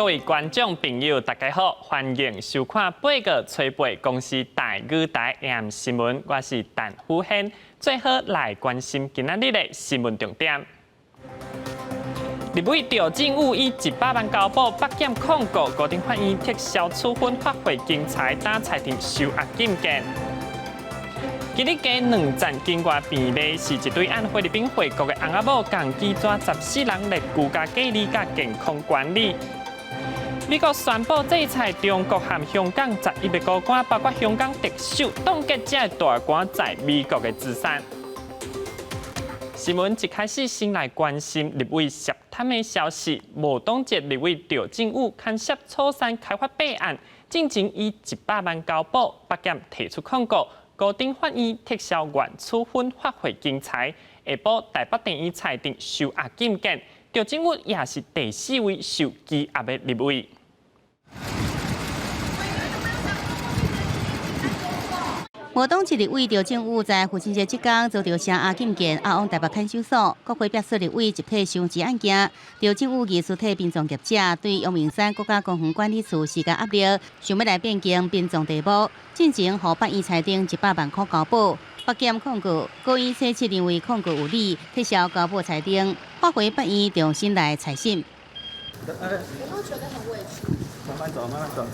各位觀眾朋友，大家好，歡迎收看八月初八公視台語台 AM 新聞，我是陳虎軒，最後來關心今仔日的新聞重點。立委趙正宇以100萬交保北檢控告，高等法院撤銷處分發回京裁，今裁定收押禁見。今日加兩站境外病例，是一對按菲律賓回國的翁仔某，仝機組14人咧居家隔離佮健康管理。美國宣布制裁中國和香港11個高官，包括香港特首，凍結這个大官在美國的資產。新聞一開始先來關心立委涉貪的消息，無黨籍立委趙正宇牽涉草山開發弊案，進前以100萬交保，北檢提出控告，高等法院撤銷原處分發回京裁，下晡台北地院裁定收押禁見，趙正宇也是第四位受羈押的立委。無黨籍立委趙正宇在父親節這工遭著聲押禁見，押往台北看守所。國會白書立委集體收錢案件，趙正宇疑似替殯葬業者對陽明山國家公園管理處施加壓力，想欲來變更殯葬地目，進前予法院裁定100萬箍交保，北檢控告，高院初七認為控告有理，撤銷交保裁定，發回法院重新來裁審。有沒有覺得很委屈？慢慢走，慢慢走。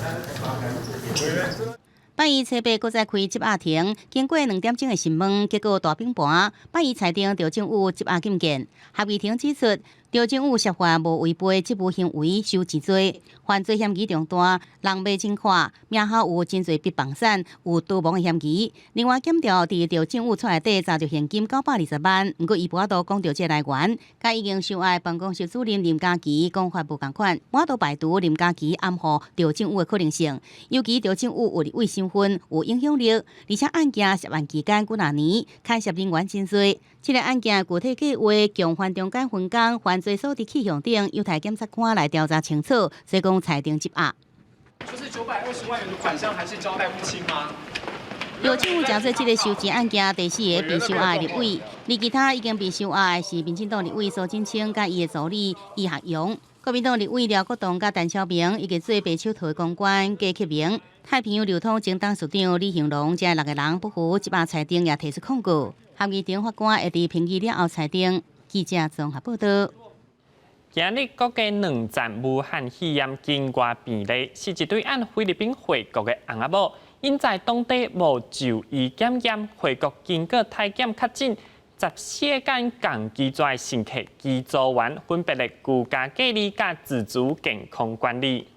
法院初八閣再開執押庭，經過2點鐘的審問，結果大平盤，法院裁定趙正宇執押禁見。合議庭指出，趙正宇涉犯無違背職務行為收錢罪，犯罪嫌疑重大，人脈真闊，名下有真濟筆房產，有逃亡的嫌疑。另外，檢調佇趙正宇厝內底查著現金920萬，毋過伊無法度講著這來源，佮已經受押辦公室主任林佳琪講法無仝款，無法度排除林佳琪暗予趙正宇的可能性。尤其趙正宇有立委身份，有影響力，而且案件涉案期間幾若年，牽涉人員真濟。這個案件具體計劃、共犯中間分工、犯罪所得去向等，有待檢察官來調查清楚，所以講裁定執押。就是920萬元的款項，還是交代不清嗎？趙正宇成做這个收錢案件第四个被收押的立委，而其他已經被收押的是民進黨立委蘇貞昌佮伊的助理易學勇，國民黨立委廖國棟佮陳超明，以及做白手套的公關郭克明，太平洋流通前董事長李興龍，這六个人不服執押裁定，也提出控告。合議庭法官會佇評議了後裁定。記者綜合報道。今日閣加兩站武漢肺炎境外病例，是一對按菲律賓回國的翁仔某，𪜶在當地無就醫檢驗，回國經過體檢確診，14間仝機組的乘客機組員分別咧居家隔離佮自主健康管理。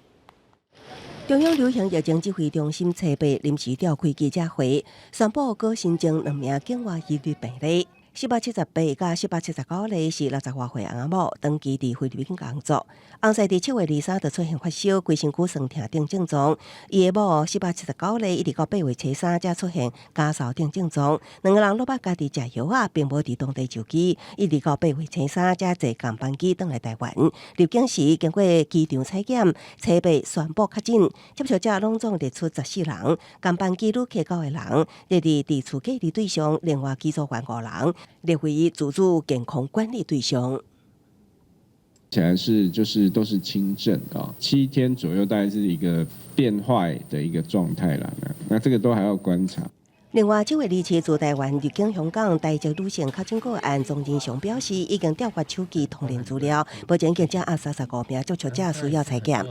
中央流行疫情指揮中心初八臨時召開記者會，宣布閣新增兩名境外移入病例。478佮479例是60外歲翁仔某，長期佇菲律賓工作。翁婿佇7月23就出現發燒、規身軀酸痛等症狀。伊的某479例一直到8月初3才出現咳嗽等症狀。兩个人攏捌家己食藥仔，並無佇當地就醫，一直到8月初3才坐仝班機轉來台灣。入境時經過機場採檢，初八宣布確診。接觸者攏總列出14人，仝班機旅客九个人，列佇佇厝隔離對象，另外機組員五人。列為自主健康管理對象。顯然是就是都是輕症啊，7天左右大概是一個變壞的一個狀態啦。那這個都還要觀察。另外，7月27自台灣入境香港台籍女性確診個案，莊人祥表示已經調發手機通聯資料，目前已經掌握35名接觸者需要採檢。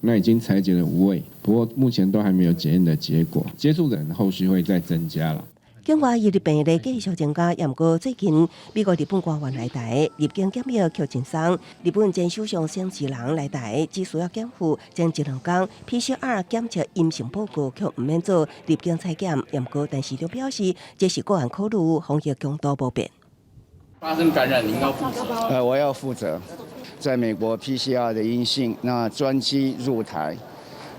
那已經採檢了5位，不過目前都還沒有檢驗的結果，接觸的人後續會再增加啦。境外移入病例繼續增加，毋過最近美國、日本官員來台入境檢疫卻真鬆。日本前首相菅義人來台，只需要檢附前一兩工 PCR 檢測陰性報告，卻毋免做入境採檢。毋過，陳時中表示，這是個人考慮，防疫強度無變。發生感染，您要負責？我要負責。在美國 PCR 的陰性，那專機入台。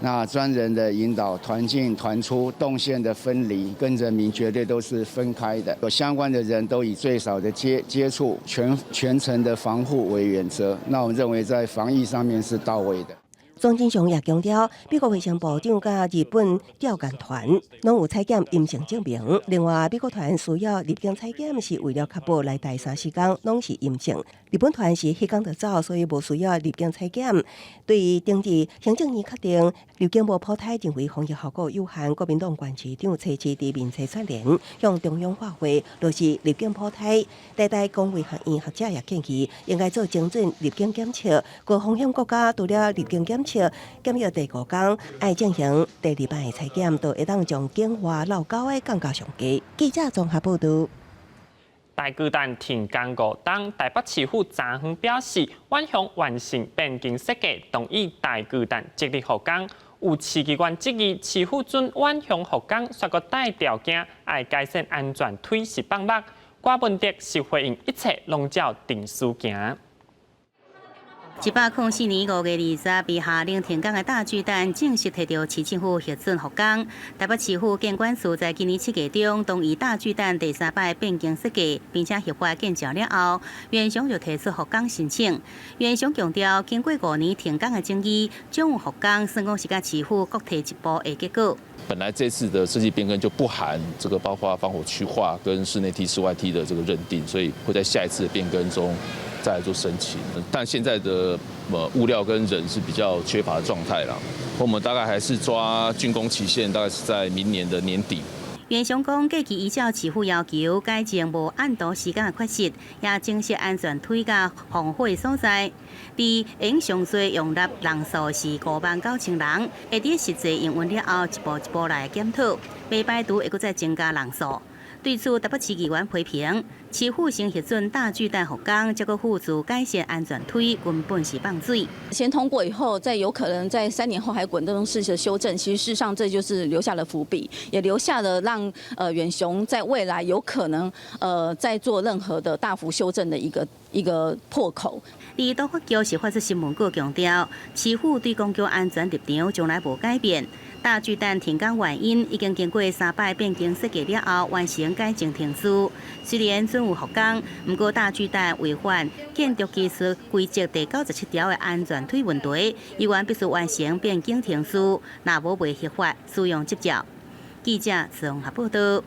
那專人的引導，團進團出，動線的分離，跟人民絕對都是分開的。有相關的人都以最少的接觸，全程的防護為原則。那我們認為在防疫上面是到位的。莊人祥也強調，美國衛生部長佮日本調研團攏有採檢陰性證明。另外，美國團需要入境採檢是為了確保來台三四工攏是陰性。日本團是彼工就走，所以無需要入境採檢。對於頂日行政院確定入境無普篩認為防疫效果有限，國民黨縣市長初七佇面冊串聯向中央發話，落實入境普篩。台大公衛學院學者也建議，應該做精準入境檢測。高風險國家除了入境檢測，檢疫第五工愛進行第二擺的採檢，就會當將境外漏勾的降到上低。記者綜合報導。大巨蛋停工五冬，台北市府昨昏表示，遠雄完成變更設計，同意大巨蛋即日復工。有市議員質疑市府准遠雄復工，煞閣帶條件，愛改善安全推是放目。郭文德是回應一切攏照程序行。104年5月20被下令停工的大巨蛋正式提著市政府核准復工。台北市府建管處在今年7月中同意大巨蛋第三擺變更設計，並且核發建照了後，遠雄就提出復工申請。遠雄強調，經過5年停工的爭議，將有復工算講是佮市府各退一步的結果。本來這次的設計變更就不含這個包括防火區劃跟室內梯、室外梯的這個認定，所以會在下一次的變更中再來做申請。但現在的物料跟人是比較缺乏的狀態啦，我們大概還是抓竣工期限，大概是在明年的年底。遠雄講，過去依照市府要求改正無按圖施工的缺失，也增設安全梯佮防火所在。佇會上濟容納人數是59,000人，會佇實際營運了後，一步一步來檢討，袂排除會閣再增加人數。對此，台北市議員批評，市府先核准大巨蛋復工，才閣付諸改善安全梯，根本是放水。先通過以後，再有可能在3年後還滾動式的修正，其實事實上這就是留下了伏筆，也留下了讓遠雄在未來有可能再做任何的大幅修正的一個破口。佇都發局是發出新聞稿強調，市府對公共安全立場從來無改變。大巨蛋停工原因已經經過三擺變更設計了後，完成改正程序。雖然准有復工，毋過大巨蛋違反建築技術規則第97條的安全梯問題，依然必須完成變更程序，若無袂核發使用執照。記者綜合報導。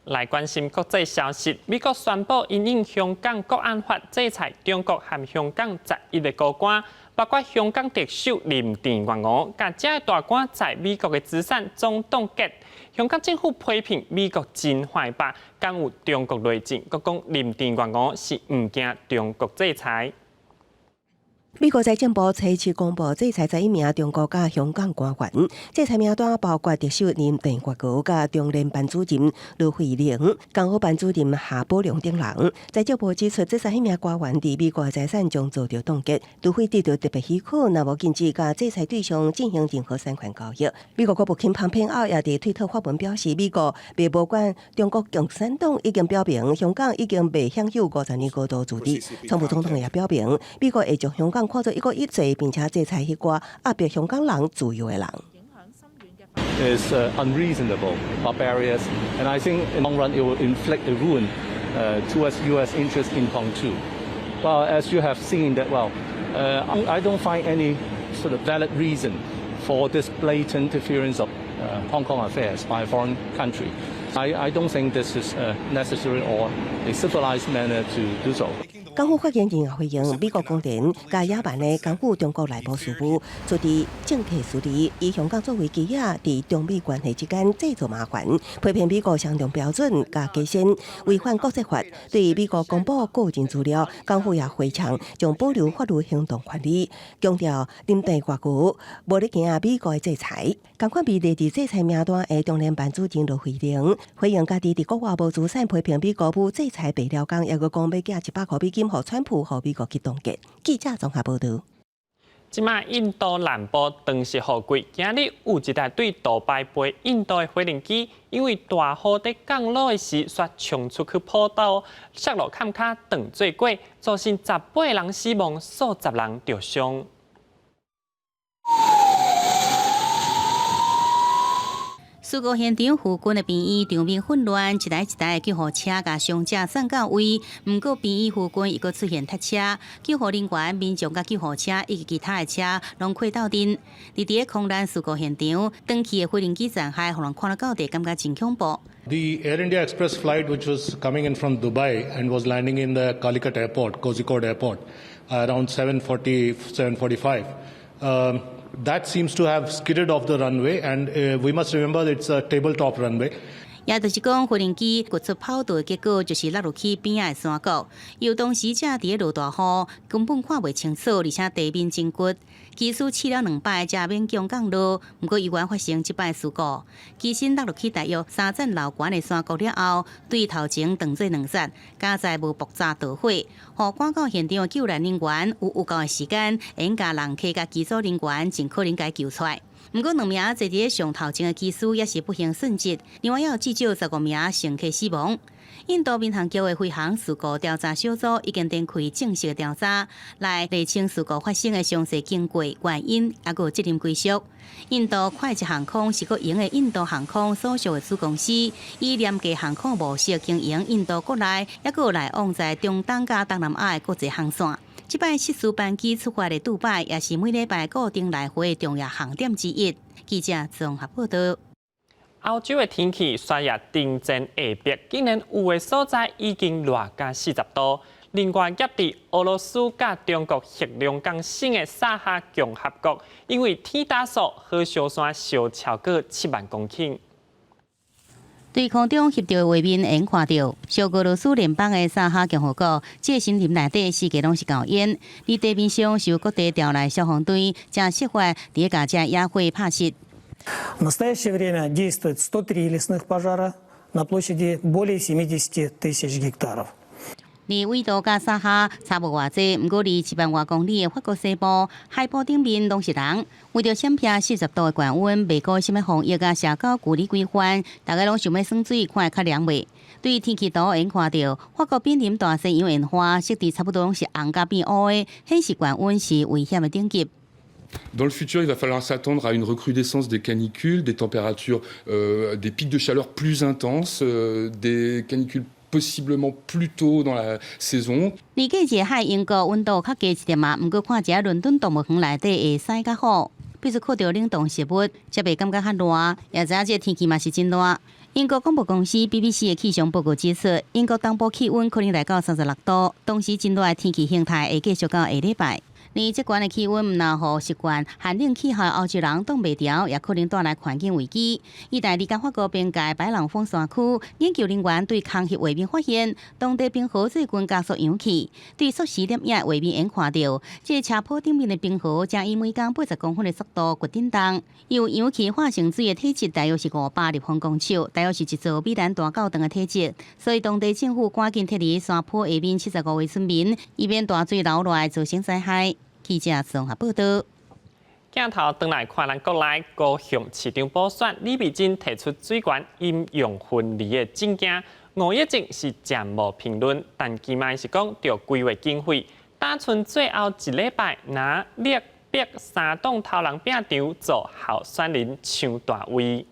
來關心國際消息，美國宣布因應香港國安法制裁中國和香港11個高官，包括香港特首林鄭月娥，佮這个大官在美國的資產總凍結。香港政府批評美國真壞吧，敢有中國內政，閣講林鄭月娥是毋驚中國制裁。美國財政部初七公布制裁11名中國佮香港官員，制裁名單包括特首林鄭月娥佮中聯辦主任駱惠寧、港澳辦主任夏寶龍等人。財政部指出，這11名官員佇美國財產將遭著凍結，除非得到特別許可，若無禁止佮制裁對象進行任何產權交易。美國國務卿蓬佩奧也佇推特發文表示，美國袂無管中國共產黨已經表明，香港已經袂享有50年高度自治。川普總統也表明，美國會將香港看做一國一制，並且制裁彼寡壓迫香港人自由的人。 Is unreasonable, barbarous, and I think in the long run it will inflict a wound towards U.S. interest in Hong Kong too. Well, as you have seen that, well, I don't find any sort of valid reason for this blatant interference of Hong Kong affairs by a foreign country. I don't think this is necessary or a civilized manner to do so. 港府發言人也回應，美國公然共野蠻的干預中國內部事務，出佇政客私利，以香港作為基礎，佇中美關係之間製造麻煩，批評美國雙重標準佮底線，違反國際法。對美國公布個人資料，港府也回嗆，將保留法律行動權利，強調林鄭月娥無咧驚美國的制裁。仝款被列佇制裁名單的中聯辦主任駱惠寧，回應家己佇國外無資產，批評美國無制裁白了工，猶閣講欲寄100箍美金予川普，予美國去凍結。記者綜合報導。這馬印度南部長濕雨季，今日有一台對杜拜飛印度的飛行機，因為大雨佇降落的時，煞衝出去坡道，摔落坎跤斷做粿，造成18人死亡，數十人著傷。事故現場附近的病院場面混亂，一台一台的救護車共傷者送到位。毋過病院附近又閣出現塞車，救護人員、民眾佮救護車以及其他的車攏開鬥陣。佇這個空難事故現場，斷去的飛行機殘骸，予人看了到底感覺真恐怖。 The Air India Express flight, which was coming in from Dubai and was landing in the Calicut Airport, Kozhikode Airport, around 7:40, 7:45. That seems to have skidded off the runway, and we must remember it's a tabletop runway. 也就是講，飛行機掘出跑道的結果，就是落入去邊仔的山谷。由當時者佇咧落大雨，根本看袂清楚，而且地面真滑。機師試了兩擺才勉強降落，毋過猶原發生這擺事故。機身落入去大約三層樓懸的山谷了後，對頭前斷做兩節，佳哉無爆炸導火，予趕到現場的救難人員有夠的時間，會共人客佮機組人員盡可能共救出來。毋過兩名坐佇咧上頭前的機師也是不幸殉職，另外也有至少15名乘客死亡。印度民航局的飛行事故調查小組已經展開正式的調查，來釐清事故發生的詳細經過、原因，抑閣有責任歸屬。印度快捷航空是國營的印度航空所屬的子公司，以廉價航空模式經營印度國內，抑閣有來往在中東佮東南亞的國際航線。這擺失事班機出發的杜拜，也是每禮拜固定來回的重要航點之一。記者綜合報道。歐洲的天氣煞也頂真下迫，竟然有的所在已經熱甲40度。另外，夾佇俄羅斯佮中國黑龍江省的薩哈共和國，因為天打雪，火燒山燒超過7萬公頃。對空中翕著的畫面會看著，屬俄羅斯聯邦的薩哈共和國，這個森林內底四界攏是厚煙，佇地面上是由各地調來消防隊，正設法佇共這野火拍熄。 В настоящее время действует 103 лесных пожара на площади более 70 тысяч гектаров. 離緯度佮薩哈差無偌濟，毋過離7萬外公里的法國西部海埔頂面攏是人。為著閃避40度的高溫，袂顧啥物防疫佮社交距離規範，大家攏想欲耍水，看會較涼袂？對天氣圖會看著，法國瀕臨大西洋沿岸，色佇差不多攏是紅佮變烏的，顯示高溫是危險的等級。 Dans le futur, il va falloir s'attendre à une recrudescence des canicules, des températures, des pics de chaleur plus intenses, des canicules possiblement plus tôt dans la saison. 離季節海英國溫度較低一點仔，毋過看這倫敦動物園內底會使較好。比如看著冷凍食物，才袂感覺較熱。也知影這天氣嘛是真熱。英國廣播公司 BBC 的氣象報告指出，英國東部氣溫可能來到36度，同時真熱的天氣形態會繼續到下禮拜。而這懸的氣溫毋若予習慣寒冷氣候的歐洲人擋袂牢，也可能帶來環境危機。意大利佮法國邊界白朗峰山區，研究人員對空翕畫面發現，當地冰河最近加速融去。對實時攝影的畫面會看著，這個斜坡頂面的冰河正以每工80公分的速度掘振動。由融去化成水的體積大約是500立方公尺，大約是一座米蘭大教堂的體積。所以當地政府趕緊撤離山坡下面75位村民，以免大水流落來造成災害。記者綜合報道。鏡頭轉來看咱國內高雄市長補選，李美珍提出水源陰陽分離的政見，吳益政是暫無評論，但起碼是講著規劃經費，打算最後一禮拜拿綠白三黨頭人拚場做候選人搶大位。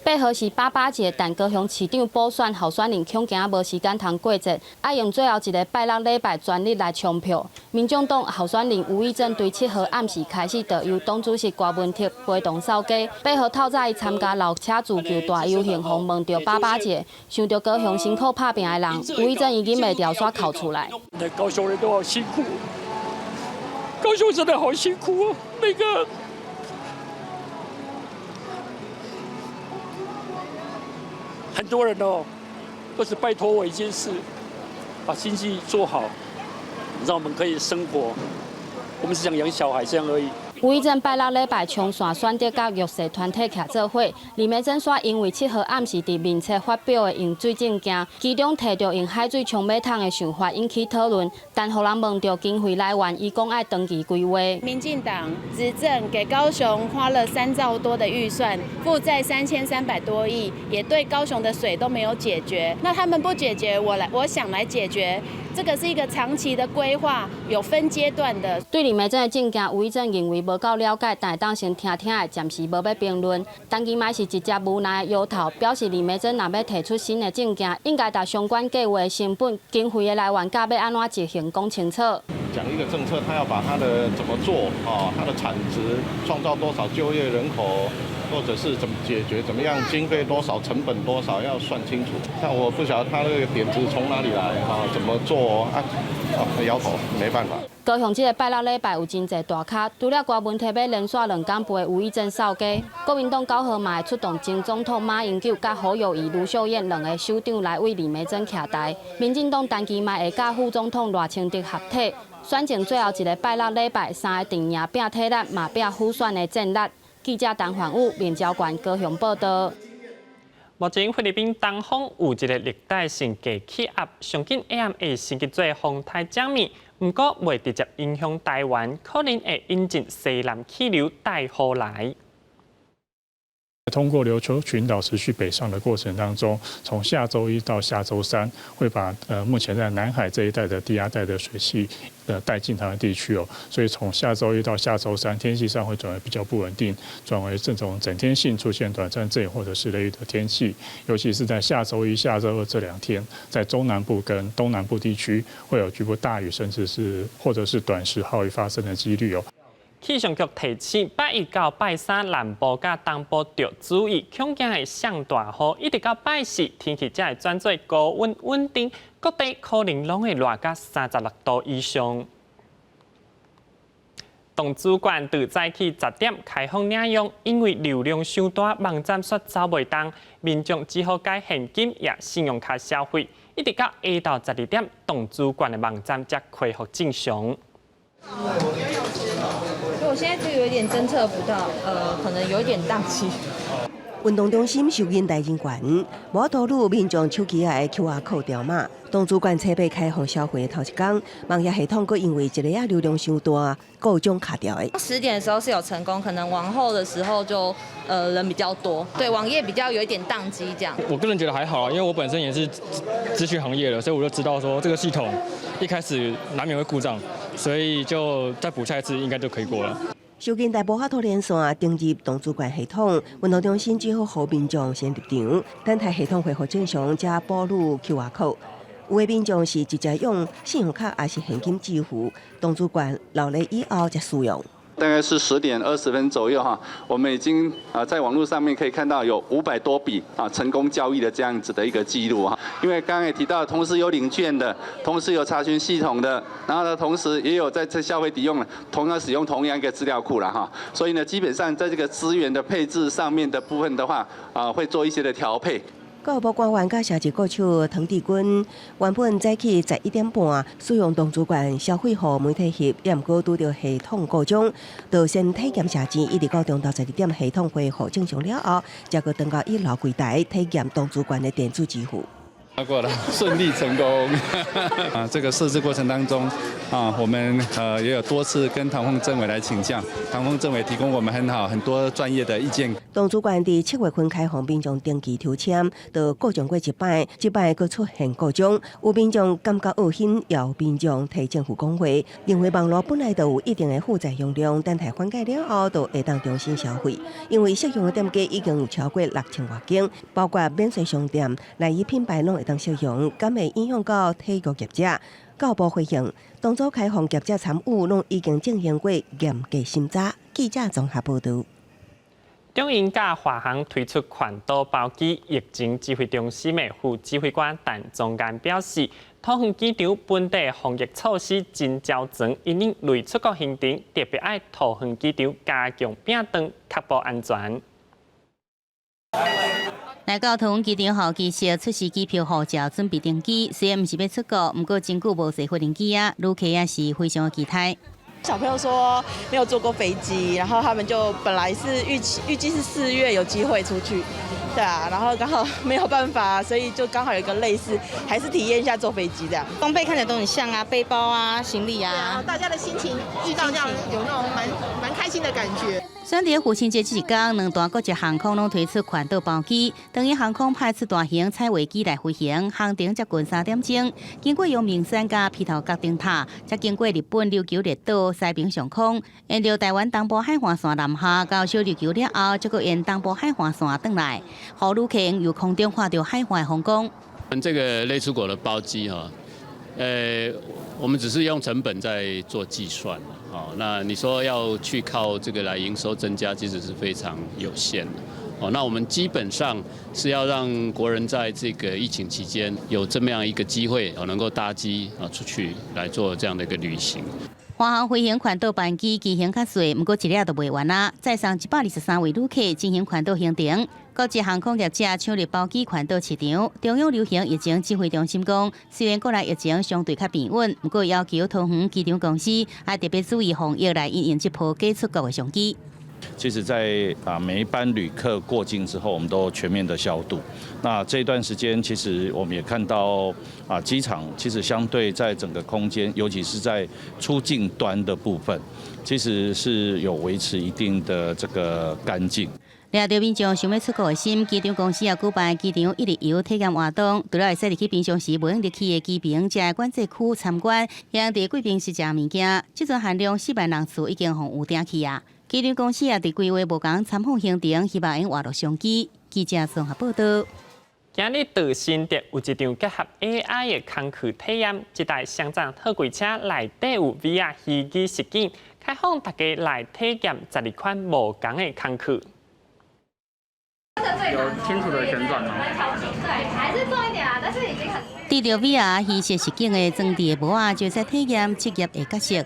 8號是爸爸節，但高雄市長補選候選人恐驚無時間通過節，愛用最後一个拜六禮拜全力來衝票。民眾黨候選人吳益政對7號暗時開始，就由黨主席郭文哲陪同掃街。8號透早伊參加老車自救大遊行，予問著爸爸節，想著高雄辛苦拍拚的人，吳益政伊忍袂牢，煞哭出來。高雄人都好辛苦，高雄真的好辛苦啊，那個。很多人哦，都是拜託我一件事，把經濟做好，讓我們可以生活。我們是想養小孩這樣而已。吳益政拜六禮拜衝線選擇佮弱勢團體徛做伙，李眉蓁煞因為7號暗時佇面冊發表的用水政見，其中提著用海水沖馬桶的想法引起討論，但予人問著經費來源，伊講愛長期規劃。民進黨執政給高雄花了3兆多的預算，負債3300多億，也對高雄的水都沒有解決。那他們不解決，我來，我想來解決。這個是一個長期的規劃，有分階段的。對李眉蓁的政見，吳益政認為無夠了解，但會當先聽聽的，暫時無欲評論。陳其邁是直接無奈搖頭，表示李眉蓁若欲提出新的政見，應該共相關計劃成本、經費的來源，佮欲按怎執行講清楚。講一個政策，他要把他的怎麼做啊？他的產值創造多少就業人口，或者是怎麼解決，怎麼樣經費多少，成本多少，要算清楚。但我不曉得他那個點子從哪裡來啊？怎麼做啊？搖頭，沒辦法。高雄這个拜六禮拜有真濟大咖，除了郭文提欲連續兩工陪吳益政掃街，國民黨九號嘛會出動前總統馬英九、佮侯友宜、盧秀燕兩个首長來為李眉蓁徛台。民進黨陳其邁會佮副總統賴清德合體，選前最後一个拜六禮拜，三个陣營拼體力，嘛拼輔選的戰力。記者陳焕武、面交縣高雄報道。目前菲律賓東方有一个熱帶性低氣壓，上緊下暗會升級做風台江米，毋過袂直接影響台灣，可能會引進西南氣流帶雨來。通過琉球群島持續北上的過程當中，從下週一到下週三，會把目前在南海這一帶的低壓帶的水汽帶進台灣地區哦，所以從下週一到下週三，天氣上會轉為比較不穩定，轉為這種整天性出現短暫陣雨或者是雷雨的天氣，尤其是在下週一、下週二這兩天，在中南部跟東南部地區會有局部大雨，甚至是或者是短時豪雨發生的幾率哦。氣象局提醒，拜一到拜三南部佮東部著注意，恐驚會上大雨，一直到拜四天氣才會轉做高溫穩定，各地可能攏會熱到36度以上。圖書館佇早起10點開放領用，因為流量傷大，網站煞走袂動，民眾只好改現金抑信用卡消費，一直到下晝12點，圖書館的網站才恢復正常。我現在就有點偵測不到，可能有一點宕機。運動中心收銀台人員，無法度錄民眾手機仔的 QR code 條碼。圖書館初八開放消費的頭一工，網頁系統閣因為一下仔流量傷大，故障卡掉的。 10點的時候是有成功，可能往後的時候就人比較多，對網頁比較有一點宕機這樣。我個人覺得還好啊，因為我本身也是資訊行業的，所以我就知道說這個系統一開始難免會故障，所以就再補下一次應該就可以過了。收銀台無法度連線登入圖書館系統，運動中心只好予民眾先入場，等待系統恢復正常，才補錄 QR code。有的民眾是直接用信用卡，抑是現金支付，圖書館落禮以後才使用。大概是10點20分左右哈，我們已經啊在網絡上面可以看到有500多筆啊成功交易的這樣子的一個記錄哈。因為剛剛也提到，同時有領券的，同時有查詢系統的，然後呢，同時也有在這消費抵用，同樣使用同樣一個資料庫了哈。所以呢，基本上在這個資源的配置上面的部分的話，啊會做一些的調配。教育部官員佮城市歌手唐志軍原本早起11點半使用圖書館消費予媒體翕，也毋過拄著系統故障，就先體驗賒錢，一直到中晝12點系統恢復正常了後，才閣轉到一樓櫃台體驗圖書館的電子支付。過了，順利成功。啊，這個設置過程當中，啊，我們也有多次跟唐鳳政委來請教，唐鳳政委提供我們很好很多專業的意見。圖書館佇7月份開放民眾登記抽籤，就故障過一擺，這擺閣出現故障，有民眾感覺噁心，也有民眾替政府講話，認為網路本來就有一定的負載容量，等待緩解了後，就會當重新消費。因為適用的店家已經有超過6000外間，包括免稅商店、內衣品牌攏會當適用，敢會影響到體育業者？教育部回應，當初開放業者參與，攏已經進行過嚴格審查。記者綜合報導。中英佮華航推出環島包機，疫情指揮中心的副指揮官陳宗彥表示，桃園機場本地防疫措施真周全，因應類出國行程，特別愛桃園機場加強摒斷，確保安全。來到桃園機場後，其實出示機票護照，準備登機。雖然毋是欲出國，毋過真久無坐飛機仔，旅客也是非常的期待。小朋友說沒有坐過飛機，然後他們就本來是預期預計是4月有機會出去，對啊，然後剛好沒有辦法，所以就剛好有一個類似，還是體驗一下坐飛機這樣。裝備看起來都很像啊，背包啊，行李啊。大家的心情遇到這樣有那種蠻開心的感覺。選佇父親節這一天，兩大國際航空攏推出環島包機，長榮航空派出大型彩畫機來飛行，航程接近3點鐘，經過陽明山佮鼻頭角燈塔，才經過日本琉球列島西平上空，沿著台灣東部海岸線南下到小琉球了後，才閣沿東部海岸線轉來，予旅客由空中看著海岸的風光。這個類出國的包機哈，我們只是用成本在做計算。哦，那你說要去靠這個來營收增加，其實是非常有限的。哦，那我們基本上是要讓國人在這個疫情期間有這麼樣一個機會，哦，能夠搭機啊出去來做這樣的一個旅行。華航飛行環島班機機型較細，毋過一粒就賣完啦。載送123位旅客進行環島行程。國際航空業者搶入包機環島市場。中央流行疫情指揮中心講，雖然國內疫情相對較平穩，毋過要求桃園機場公司愛特別注意防疫來因應這波假出國的商機。其實，在每一班旅客過境之後，我們都全面的消毒。那這段時間，其實我們也看到機場其實相對在整個空間，尤其是在出境端的部分，其實是有維持一定的這個乾淨。掠著民眾想欲出國的心，機場公司也舉辦機場一日遊體驗活動，除了會使入去平常時袂用入去的機坪遮管制區參觀，向佇貴賓室食物件。這陣限量4萬人次已經予預訂去啊！機場公司也佇規劃無仝參訪行程，希望會活絡商機。記者綜合報道。今日佇新竹有一場結合 AI 的工課體驗，這台雙層貨櫃車內底有 VR 虛擬實境，開放大家來體驗12款無仝的工課。有清楚的旋轉嗎？對，還是重一點啊，但是已經很。戴著 VR 虛擬實境的裝置的帽仔，就會使體驗職業的角色。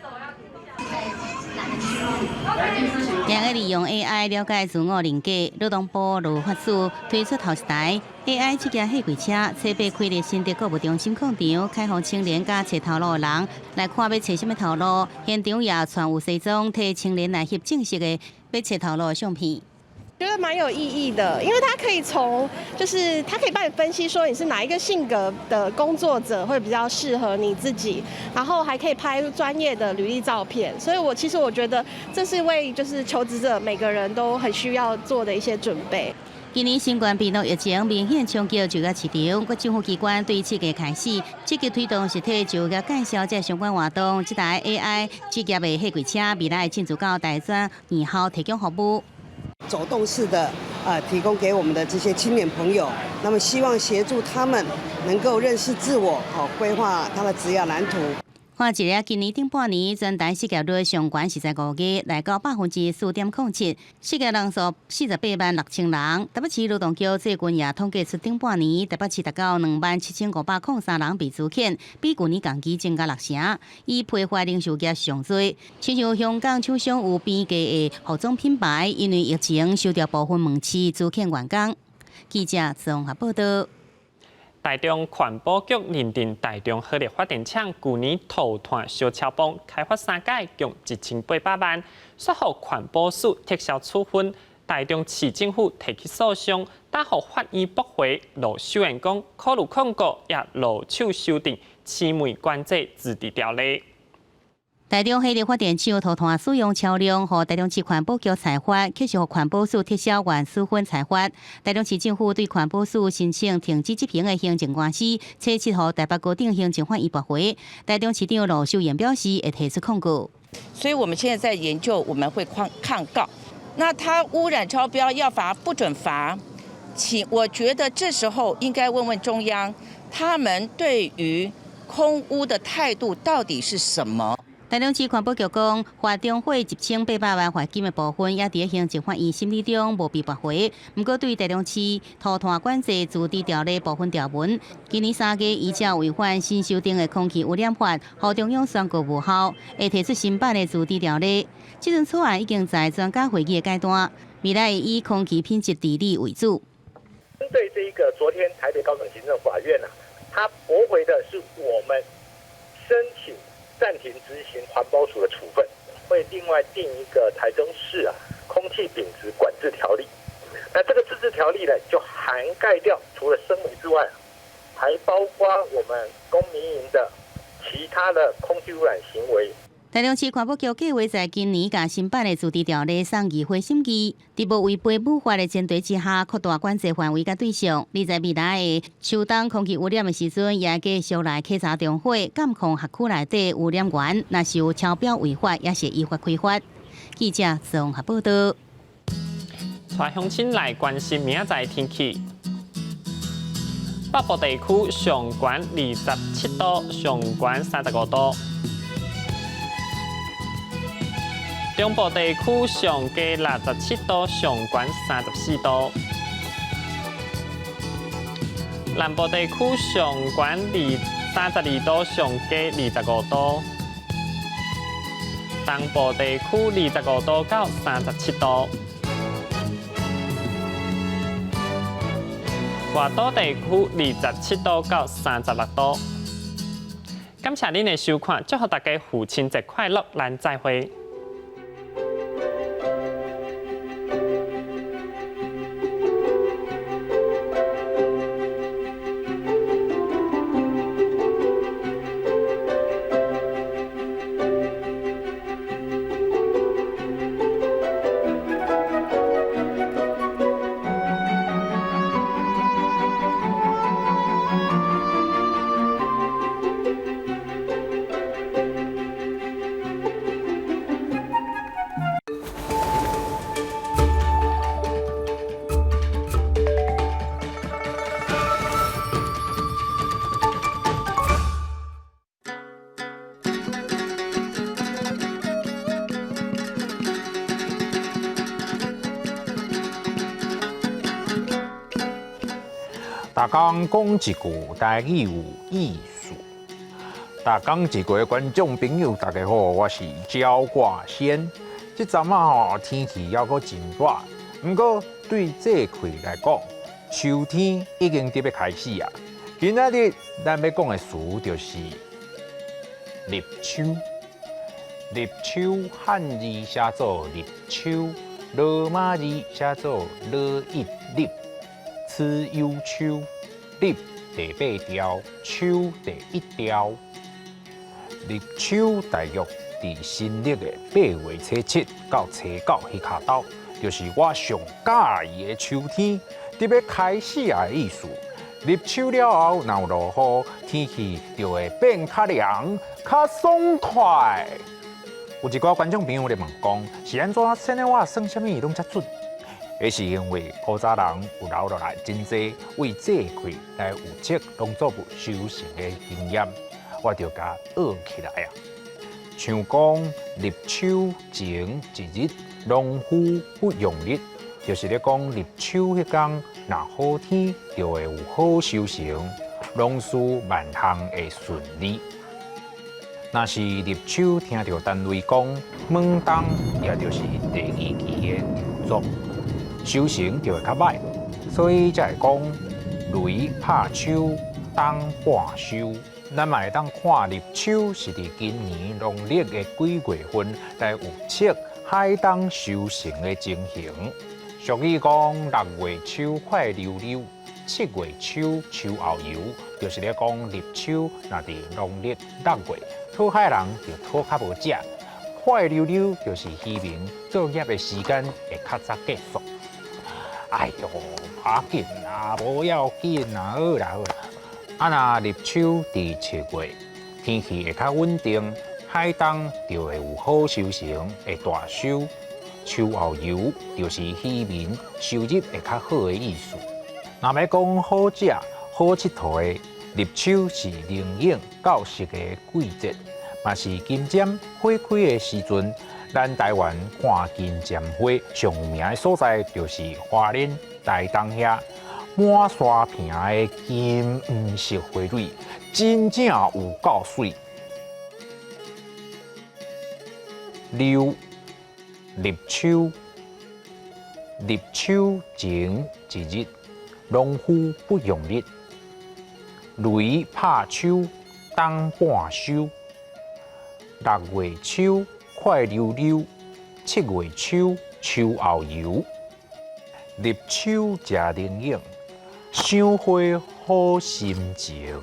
今日利用 AI 了解自我人格，勞動部勞發署推出頭一台 AI 職業貨櫃車，初八開佇新竹購物中心廣場，開放青年佮揣頭路的人來看欲揣啥物頭路，現場也穿有西裝，替青年來翕正式的欲揣頭路的相片。覺得蠻有意義的，因為它可以從，就是它可以幫你分析說你是哪一個性格的工作者會比較適合你自己，然後還可以拍專業的履歷照片，所以我其實我覺得這是為就是求職者每個人都很需要做的一些準備。今年新冠病毒疫情明顯衝擊就業市場，各政府機關對7月開始積極推動實體就業介紹這相關活動。這台 AI 職業的貨櫃車未來進駐到大專院校提供服務。走動式的提供給我們的這些青年朋友，那麼希望協助他們能夠認識自我，好規劃他的職業藍圖。看一下，今年頂半年全台失業率上懸是在5月來到4.07%，失業人數48萬6千人。台北市勞動局最近也統計出頂半年台北市達到27,503人被資遣，比舊年同期增加6成。以批發零售業上濟，親像香港廠商有平價的服裝品牌，因為疫情收掉部分門市資遣員工。記者綜合報道。台中環保局認定台中火力發電廠舊年塗炭燒超磅，開罰三屆共1800萬，煞予環保署撤銷處分。台中市政府提起訴訟，打予法院駁回。盧秀燕講，考慮抗告，也落手修訂市煤管制自治條例。台中火力發電廠塗炭使用超量，予台中市環保局裁罰，卻是予環保署撤銷原處分裁罰。台中市政府對環保署申請停止執行的行政官司，初七予台北高等行政法院駁回。台中市長盧秀燕表示會提出抗告。所以我們現在在研究，我們會抗告。那他污染超標要罰不准罰，請我覺得這時候應該問問中央，他們對於空污的態度到底是什麼？台中市環保局講，罰中火1800萬罰金的部分，也佇行政法院審理中無被駁回。毋過對台中市塗炭管制自治條例部分條文，今年3月依照違反新修訂的空氣污染法，予中央宣告無效，會提出新版的自治條例。這陣草案已經在專家會議的階段，未來會以空氣品質治理為主。針對這一個昨天台北高等行政法院啊，他駁回的是我們申請暫停執行環保署的處分，會另外訂一個台中市啊空氣品質管制條例。那這個自治條例呢，就涵的升级之外，還包括我們公民營的其他的空氣污染行為。台中市環保局計劃在今年共新版的自治條例送議會審議，佇無違背母法的前提之下，擴大管制範圍佮對象。你在未來的秋冬空氣污染的時陣，也繼續來稽查重火，監控轄區內底污染源，若是有超標違法，也是依法開罰。記者綜合報道。帶鄉親來關心明仔載天氣。北部地區上懸27度，上懸35度。中部地區上低67度，上懸34度。南部地區上懸32度，上低25度。東部地區25度到37度。外島地區27度到36度。感謝您的收看，祝福大家父親節快樂，咱再會。逐工講一句台語有意思。逐工一句的觀眾朋友，大家好，我是焦掛先。這陣仔吼天氣猶閣真熱，毋過對這季來講，秋天已經佇欲開始啊。今仔日咱欲講的詞就是立秋。立秋漢字寫做立秋，羅馬字寫做羅一立。此有秋，立第八條，秋第一條。立秋大約佇新曆的8月初7到初9彼跤晝，就是我上佮意的秋天，佇欲開始啊的意思。立秋了後，若有落雨，天氣就會變較涼、較爽快。有一寡觀眾朋友咧問講，是按怎生的我算啥物攏遮準？彼是因為古早人有留落來真濟為這季來預測農作物收成的經驗，我就共學起來啊。像講立秋前一日，農夫不用力，就是咧講立秋彼工，若好天就會有好收成，農事萬項會順利。若是立秋聽著單位講猛冬，也就是第二期的著作。收成就會較䆀，所以才會講雷拍秋，冬半收。咱嘛會當看立秋是佇今年農曆的幾月份來預測海冬收成的情形。俗語講6月秋快溜溜，7月秋秋後油，就是咧講立秋若佇農曆6月，討海人就討較無食。快溜溜就是漁民作業的時間會較早結束。哎喲，無要緊啦，無要緊啦，好啦好啦。啊，若立秋佇7月，天氣會較穩定，海冬就會有好收成，會大收。秋後油就是漁民收入會較好的意思。若欲講好食、好𨑨迌的，立秋是靈應到熟的季節，嘛是金針花開的時陣。咱台灣看金針花上有名的所在，就是花蓮、台東遐滿山坪的金黃色花蕊，真正有夠媠。六立秋，立秋前一日，農夫不用力，雷拍秋，冬半收。6月秋，快溜溜；7月秋，秋後油。立秋食靈應，賞花好心情。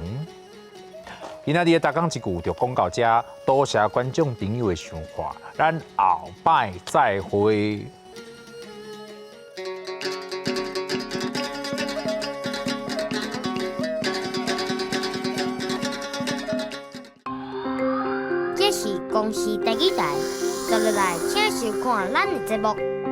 今仔日的逐工一句就講到這，多謝觀眾朋友的收看，咱後擺再會。這是公視第二台，接落來請收看咱的節目。